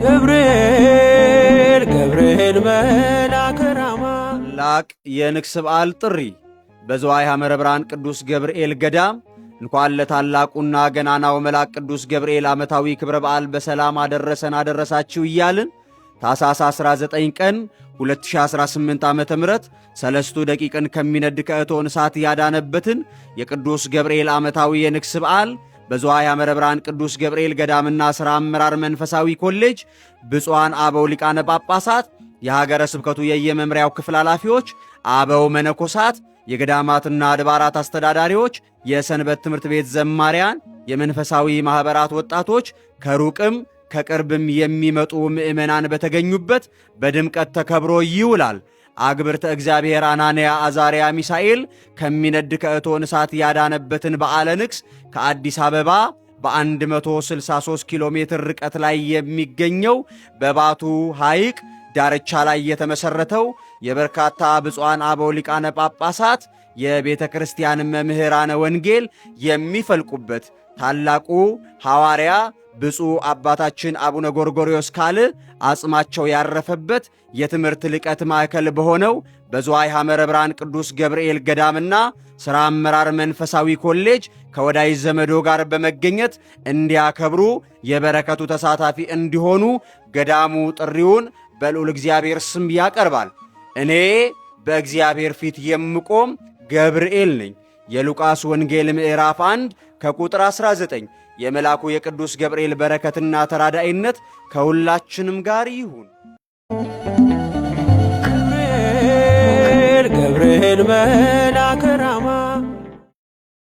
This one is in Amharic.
ገብርኤል ገብርኤል መልአከ ራማ። ታላቅ የንግስ በዓል ጥሪ በዝዋይ ሐመረ ብርሃን ቅዱስ ገብርኤል ገዳም። እንኳን ለታላቁና ገናናው መልአክ ቅዱስ ገብርኤል ዓመታዊ ክብረ በዓል በሰላም አደረሰን አደረሳችሁ እያልን፣ ታኅሳስ 19 ቀን 2018 ዓ.ም. ሰለስቱ ደቂቅን ከሚነድ ከእቶን እሳት ያዳነበትን የቅዱስ ገብርኤል ዓመታዊ የንግስ በዓል በዝዋይ ሐመረ ብርሃን ቅዱስ ገብርኤል ገዳምና ሥራ አመራር መንፈሳዊ ኮሌጅ ብፁዓን አበው ሊቃነ ጳጳሳት፣ የሀገረ ስብከቱ የየመምሪያው ክፍል ኃላፊዎች፣ አበው መነኮሳት፣ የገዳማትና አድባራት አስተዳዳሪዎች፣ የሰንበት ትምህርት ቤት ዘማሪያን፣ የመንፈሳዊ ማኅበራት ወጣቶች፣ ከሩቅም ከቅርብም የሚመጡ ምዕመናን በተገኙበት በድምቀት ተከብሮ ይውላል። አግብርተ እግዚአብሔር አናንያ፣ አዛርያ፣ ሚሳኤል ከሚነድ ከእቶን እሳት ያዳነበትን በዓለ ንግሥ ከአዲስ አበባ በ163 ኪሎ ሜትር ርቀት ላይ የሚገኘው፣ በባቱ ሐይቅ ዳርቻ ላይ የተመሠረተው፣ የበርካታ ብፁዓን አበው ሊቃነ ጳጳሳት፣ የቤተ ክርስቲያን መምህራነ ወንጌል የሚፈልቁበት፣ ታላቁ ሐዋርያ ብፁዕ አባታችን አቡነ ጎርጎርዮስ ካልዕ አጽማቸው ያረፈበት የትምህርት ልቀት ማዕከል በሆነው በዝዋይ ሐመረ ብርሃን ቅዱስ ገብርኤል ገዳምና ሥራ አመራር መንፈሳዊ ኮሌጅ ከወዳጅ ዘመዶ ጋር በመገኘት እንዲያከብሩ፣ የበረከቱ ተሳታፊ እንዲሆኑ ገዳሙ ጥሪውን በልዑል እግዚአብሔር ስም ያቀርባል። እኔ በእግዚአብሔር ፊት የምቆም ገብርኤል ነኝ። የሉቃስ ወንጌል ምዕራፍ 1 ከቁጥር 19። የመልአኩ የቅዱስ ገብርኤል በረከትና ተራዳኢነት ከሁላችንም ጋር ይሁን። ገብርኤል ገብርኤል መልአከ ራማ።